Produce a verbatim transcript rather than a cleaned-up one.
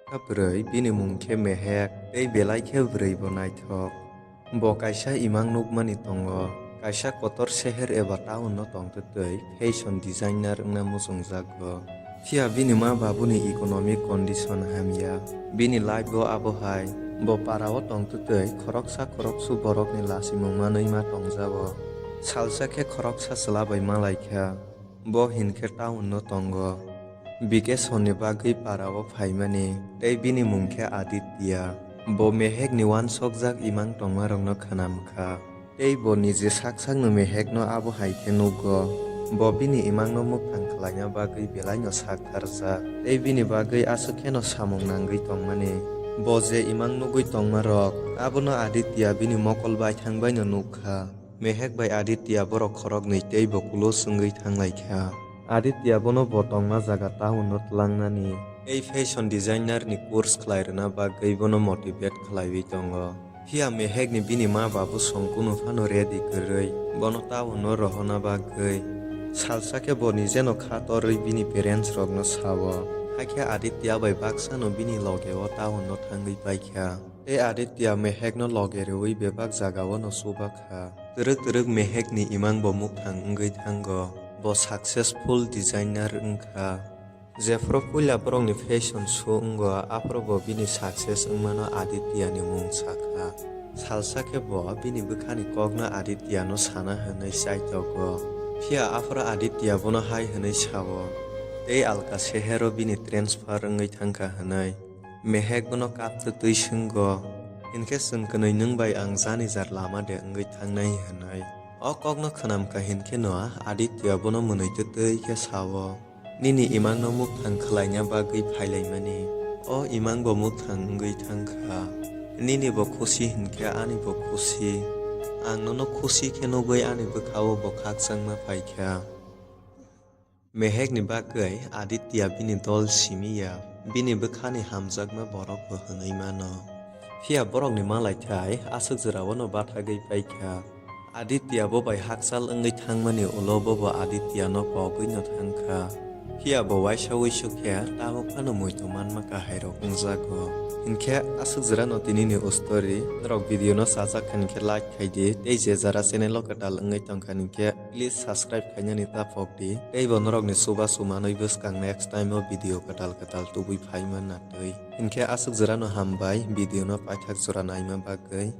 Kha bwrwi, bini mung khe Mehek, tei belai khe bwrwi bo naithok. Bo kaisa imang nukmani tongo, kaisa kotor seher eba town no tongtwtwi fashion designer wngna muchungjago. Phiya bini ma babuni economic condition hamya, bini life bo abo hai, bo para o tongtwtwi khoroksa khoroksu borokni lachimung manwi ma tongjago. Salsa khe khoroksa chwla bai malaikha, bo hinkhe town no tongo. Vacation ni bagwi para o phaimani, tei bini mung khe Aditya. Bo Mehek ni uansukjak imang tongmarokno khwnamkha, tei bo nije sak sakno Mehek no abo hai khe nukgo. Bo bini imang no mukthang khlaina bagwi belai no sak tharjak, tei bini bagwi aswk kheno samung nangwi tongmani. Bo je imang nugwi tongmarok, abono Aditya bini mokol baithang bai no nukha. Mehek bai Aditya borok khoroknwi tei bo close wngwi thanglaikha. Aditya bono bo tongma jaga town no tlangnani tei fashion designer ni course khlai rwna bagwi bono motivate khlaiwi tongo. Phiya Mehek ni bini ma babu song kunu phano ready kwrwi bono town no rohorna bagwi. Salsa khe bo nijeno kha torwi bini parents rokno sao. Hakhe Aditya bai baksa no bini loge o town no thangwi paikha. Tei Aditya Mehek no loge rwui bebak jaga o no chubakha. Twrwk twrwk Mehek ni imang bo mukthang wngwi thango. Bo successful designer wngkha. Jephru puila borokni fashion show wngo, aphuru bo bini success wngmano Aditya ni mung sakha. Salsa khe bo bini bwkhani kokno Aditya no sana hwnwi chaitogo. Phiya aphuru Aditya bono hai hwnwi sao, tei alka sehero bini transfer wngwi thangkha hwnwi. Mehek bono kaptwtwi swngo, "Hinkhe chwng kwnwi nwng bai ang janijar lama de wngwi thangnai?" hwnwi. O kokno khwnamkha hinkheno Aditya bono mwnwi twtwi khe sao, "Nini imangno mukthang khlaina bagwi phailaimani. O imangbo mukthang wngwi thangkha. Ninibo khusi hinkhe anibo khusi. Ang nono khusi khe nugwi ani bwkhao bo khakchangma phaikha." Mehekni bagwi Aditya bini dol simi ya, bini bwkhani hamjakma borokbo hwnwi mano. Phiya borokni malaithai aswk jora-o no bathagwi paikha. Aditya bo bai hakchal wngwi thangmani ulo bobo Aditya no pogwi no thangkha. Phiya bo waisa wuisu khe tabuk phano muitu manma kahairok wngjago. Hinkhe aswk jora no tinini o story. Norok video no chajak kha hinkhe like khai di, tei je jara channel o kwtal wngwi tongkha hinkhe please subscribe khainani ta phok di. Tei bo norokni chubachu manwi bwskang next time o video kwtal kwtal tubui phai manna twi. Hinkhe aswk jora no hambai video no paithak jora naima bagwi.